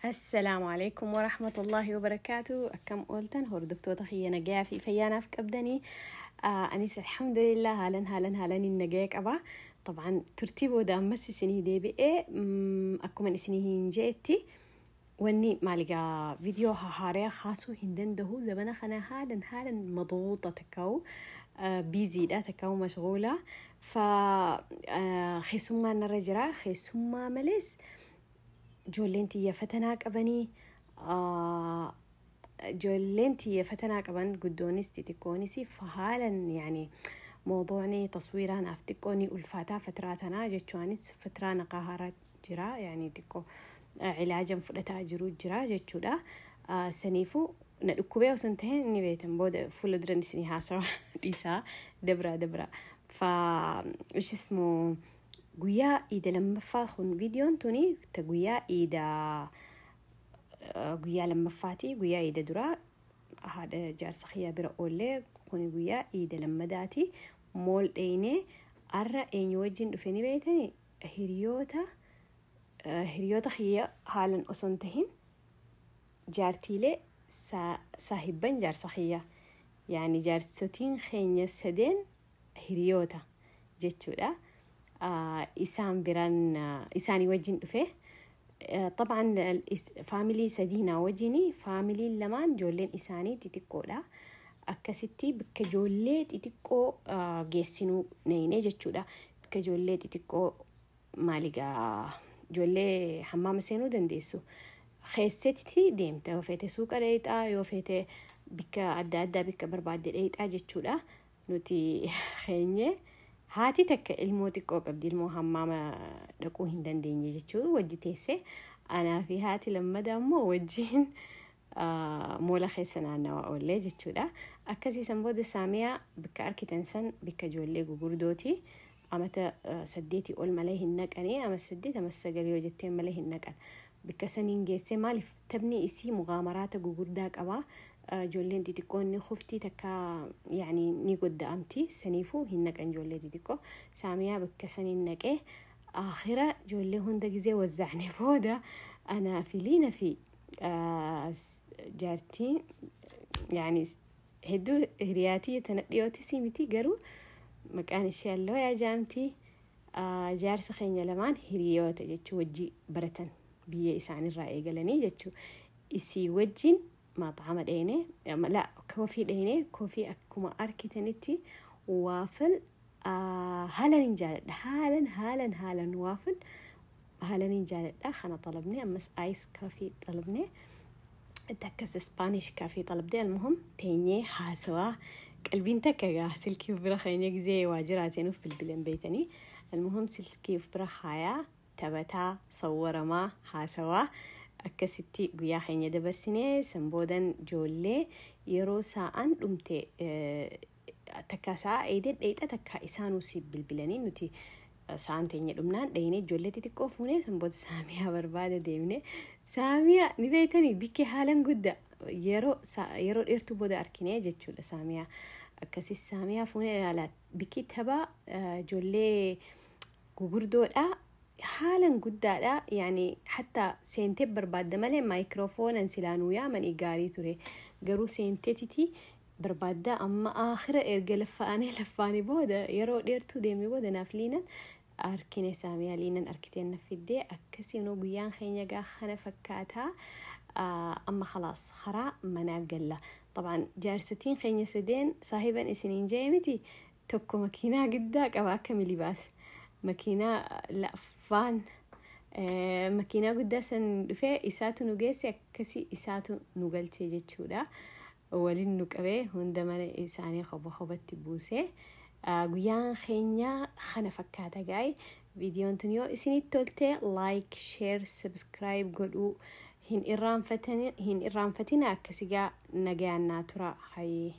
السلام عليكم ورحمة الله وبركاته. Akkam ooltan hordoftoota kiyya? Nagayaa fi fayyaanaaf qabdanii? Anis الحمد لله haalan haalan haalan nagaya qaba. طبعا turtii booda ammas isinii deebi'ee, akkuma isinii hin je'etti wanni maaligaa viidiyoo haaraa kaasuu hin danda'u. Zabana kana haalan haalan مضغوطة takkaa'u busy dha takkaa'u مشغولة, fa keessummaan narra jira. Keessummaa malees ijoolleen tiyya fatanaa qabanii, ijoolleen tiyya fatanaa qaban, guddoonis xixiqqoonis. Haalan يعني موضوعني تصويرها naaf xiqqoo ni ulfaataa فترة tanaa jechuunis فترة naqaa jira, يعني xiqqoo cilaajan fudhataa jiru jira jechuudha. Saniifuu na dhukkubee osoo hin tahin ni beektan, booda fuula duran isinii haasawa dhiisaa dabra dabra. Fa إيش اسمه, guyyaa iida lammaffaa kun, viidiyoon tuni ta guyyaa iida guyyaa lammaffaati. Guyyaa iida duraa haadha jaarsa kiyyaa bira oollee, kuni guyyaa iida lammadaati. Mall dheeynee arra eenyu wajjin dhufe ni beektani? Hiriyoota kiyya haalan osoo hin tahin, jaartiilee saahibban jaarsa kiyya, yaani jaarsotiin keenya sadeen hiriyoota jechuudha. Isaan biraan isaanii wajjin dhufe. طبعا family sadiinaa wajjini, familyn lamaan ijoolleen isaanii xixiqqoodha. Akkasitti bakka ijoollee xixiqqoo geessinuu neeyne jechuudha. Bakka ijoollee xixiqqoo maaligaa ijoollee hammaama seenuu dandeessu. Keessatti deemta, yoo feete suuqa dheeyxaa, yoo feete bakka adda addaa bakka barbaadde dheeyxaa jechuudha. Nuti keenye haati takka ilmoo xiqqoo qabdi, ilmoo hammaama dhaquu hin dandeenye jechuu wajji teesse. Anaa fi haati lammadaa immoo wajjiin mall keessa naannawaa oollee jechuudha. Akkasiisan booda Saamiyaa bakka arkitan san bakka ijoollee gugurdooti. Amata 8 ol malee hin naqanii, ama 8 ama 9 yoo jetteen malee hin naqan. Bakka saniin geessee, maaliif taphni isii mugaamaraata gugurdaa qabaa. Ijoolleen xixiqqoon ni kuftii takka yaani ni godda'amti, saniifuu hin naqan ijoollee xixiqqoo. Saamiyaa bakka saniin naqee, آخرة ijoollee hunda gizee wazza'ne booda anaa fi Liina fi jaartiin, yaani hedduu hiriyaatii tana dhiyootis miti, garuu maqaan ishee Alloo yaa jaamtii, jaarsa keenya lamaan hiriyoota jechuu, wajji baratan biyya isaanirraa eegalanii jechuu. Isii wajjin مطعم dheene, la coffee dheene. Coffee akkuma arkitanitti waffle haalan hin jaaladha, haalan haalan haalan waffle haalan hin jaaladha. Kana طلبني, ammas ice coffee طلبني, takkas Spanish coffee طلبني. المهم teenyee haasawaa, qalbiin takka gaa silkii bira keenya gizee waa jiraateen bilbilan beeytanii. المهم silkii of bira haayaa taphataa sawwaramaa haasawaa akkasitti guyyaa keenya dabarsinee. San boodan ijoollee yeroo sa'aan dhumte takka sa'a eedee dheexa takka isaanuu si bilbilanii, nuti sa'aan teenya dhumnaan dheenee ijoollee xixiqqoo fuunee, san booda Saamiyaa barbaada deemne. Saamiyaa ni beeytanii, bikkee haalan guddaa yeroo dheertuu booda arkinee jechuudha Saamiyaa. Akkasis Saamiyaa fuunee yaala bikki taphaa ijoollee gugurdoodha haalan guddaadha, yaani hatta seentee barbaadda malee maayikiroofoonaan silaanuu yaamanii gaarii ture, garuu seenteetiti barbaadda. Amma آخرة erga laffaanee laffaanii booda, yeroo dheertuu deemee booda naaf Liinan arkine. Saamiyaa Liinan arkiteen na fiddee. Akkasiinuu guyyaan keenya gaa kana fakkaataa. Amma خلاص karaa manaa galla. طبعا jaarsatiin keenya sadeen saahiban isiniin jee miti, tokko makiinaa guddaa qaba, akka milibaas makiinaa laffaan makiinaa guddaa san dhufee isaatu nu geesse, akkasii isaatu nu galchee jechuudha. Waliin nu qabee hunda mana isaanii qoba qobatti buusee. Guyyaan keenya kana fakkaata gaa'e. Viidiyoon tun yoo isinitti tolte like, share, subscribe godhuu hin irraanfatina. Akkasigaa nagayaan naa tura hayee.